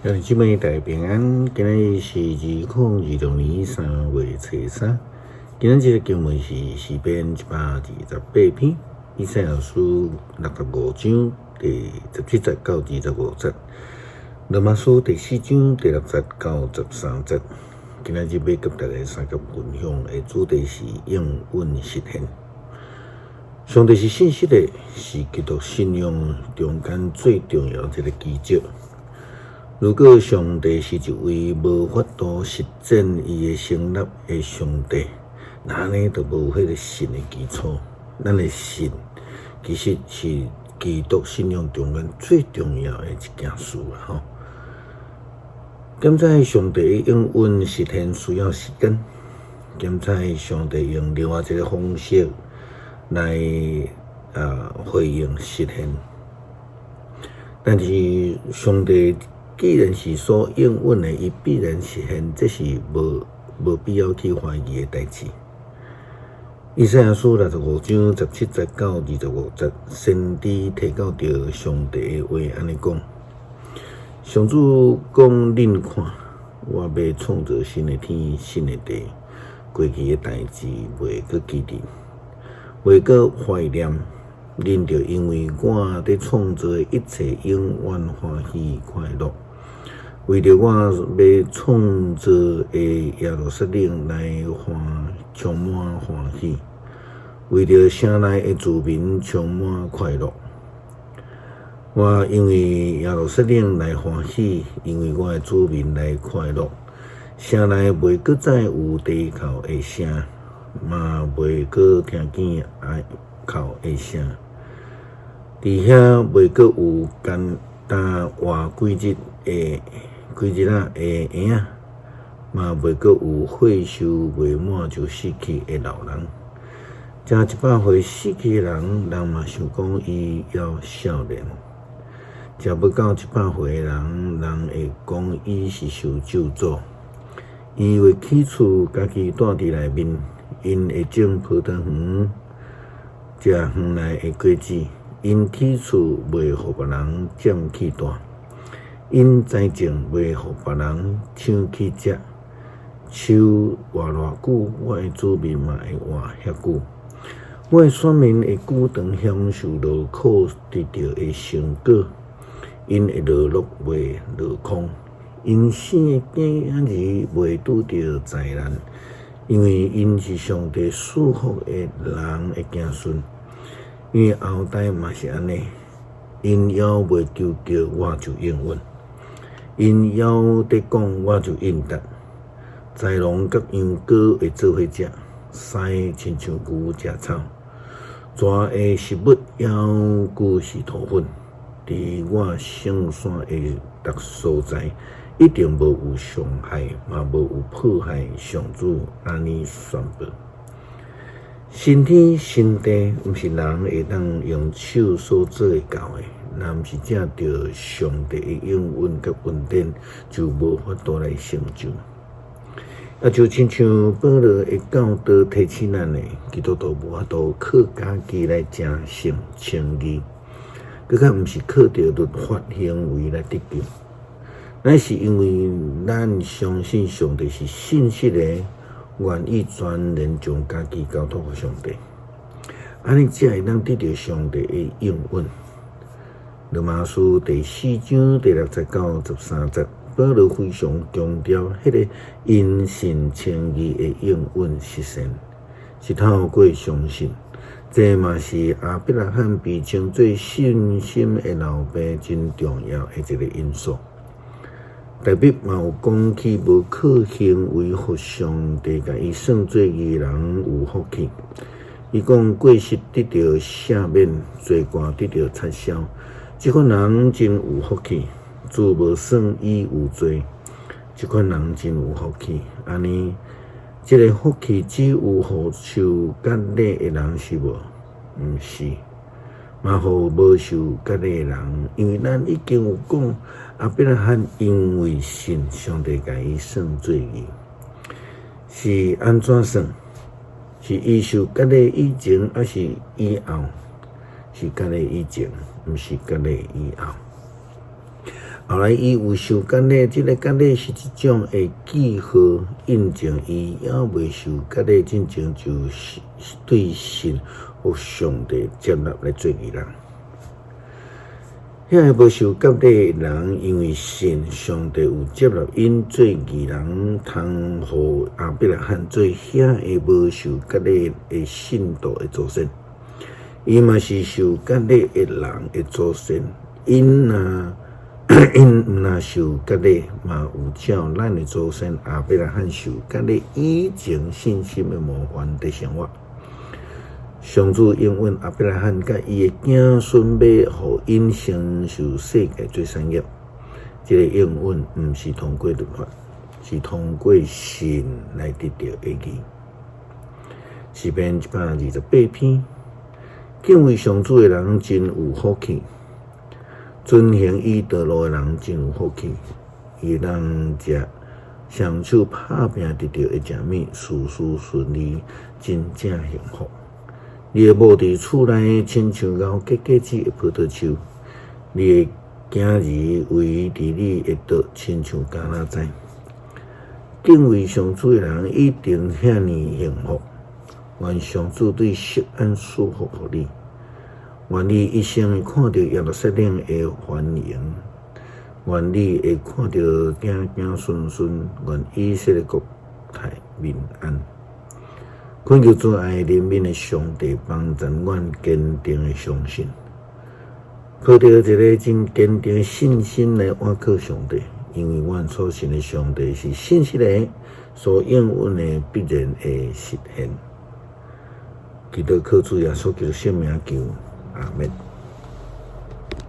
兄弟姊妹大家平安，今日是2026年3月初三。今日這個經文是詩篇128篇，以賽亞書65章第17節到25節，羅馬書第四章第六節到13節。今日欲佮大家相共分享的主題是應允實現。上帝是信實的，是基督信仰中間最重要一個基石。如果上帝是一位無法度實踐伊的承諾的上帝，那按呢就無彼個信的基礎。咱的信其實是基督信仰中間最重要的一件事啦吼。檢採上帝的應允實現需要時間，檢採上帝用另外一個方式來回應實現。但是上帝既然是所應允的，伊必然實現，這是無必要去懷疑的代誌。以賽亞書65章17節到25節，先知提到著上帝的話按呢講：上主講，恁看，我欲創造新的天、新的地，過去的代誌袂閣記得，袂閣懷念。恁著因為我佇創造的一切永遠歡喜快樂。為著我欲創造的耶路撒冷來歡充滿歡喜，為著城內的住民充滿快樂。我因為耶路撒冷來歡喜，因為我的子民來快樂。城內袂閣再有啼哭的聲，嘛袂閣聽見哀哭的聲。佇遐袂閣有艰擔活幾日的幾日仔的嬰仔，嘛袂閣有歲壽未滿就死去的老人。食100歲死去的人，人嘛想講伊猶少年；食欲到100歲的人，人會講伊是受咒詛。伊會起厝，家己蹛佇內面，𪜶會種葡萄園，食園內的果子。𪜶起厝袂予別人佔去蹛，𪜶栽種袂予別人搶去食。樹活偌久，我的子民嘛會活遐久。我的選民會久長享受勞苦得著的成果，𪜶會勞碌袂落空，𪜶生的囝兒袂拄著災難，因為𪜶是上帝賜福的人的子孫。𪜶的後代嘛是按呢，𪜶猶未求叫，我就應允；𪜶猶佇講，我就應答。豺狼佮羊羔會做伙食，獅親像牛食草。蛇的食物猶閣是塗粉。佇我聖山的逐所在，一定無有傷害，嘛無有迫害。上主按呢宣布。新天新地，毋是人會當用手所做會到的。若毋是藉著上帝的應允佮恩典，就無法度來成就。啊，就親像保羅的教導提醒咱的，基督徒無法度靠家己來成聖稱義，閣較毋是靠著律法行為來得救，乃是因為咱相信上帝是信實的，願意全然將家己交託予上帝，按呢才會當得著上帝的應允。羅馬書第四章第六節到13節，保羅非常強調彼個因信稱義的應允實現，是透過相信。這嘛是亞伯拉罕被稱做信心的老爸真重要的一個因素。大衛嘛有講起無靠行為，予上帝共伊算做義人有福氣。伊講過失得著赦免，罪過得著擦消，這款人真有福氣。主無算伊有罪，這款人真有福氣。按呢，這个福氣只有予受割禮的人是無？毋是，嘛予無受割禮的人，因為咱已經有講，亞伯拉罕因為信，上帝共伊算做義，是按怎算？是伊受割禮以前，抑是以後？是割禮以前，毋是割禮以後。後來伊有受割禮，這个割禮是一種的記號，印證伊猶未受割禮進前就是對神予上帝接納來做義人。遐个無受割禮的人，因為信上帝有接納𪜶做義人，通予亞伯拉罕做遐个無受割禮的信徒的祖先。伊嘛是受割禮的人的祖先，𪜶毋若受割禮，嘛有照咱的祖先亞伯拉罕受割禮以前信心的模範佇生活。上主應允亞伯拉罕佮伊的子孫欲予𪜶承受世界做產業。這个應允毋是通過律法，是通過信來得著的義。詩篇128篇，敬畏上主的人真有福氣，遵行伊道路的人真有福氣。伊通食雙手拍拚得著的食物，事事順利，真正幸福。你的某佇厝內，親像熬結果子的葡萄樹；你的囝兒圍佇你的桌，親像橄欖枝。敬畏上主的人一定遐爾幸福。願上主對錫安賜福予你，願你一生會看著耶路撒冷的繁榮，願你會看著子子孫孫，願以色列國泰民安。懇求慈愛憐憫的上帝幫助阮堅定的相信，抱著一个真堅定的信心來倚靠上帝，因為阮所信的上帝是信實的，所應允的必然會實現。祈禱靠主耶穌基督聖名求，阿們。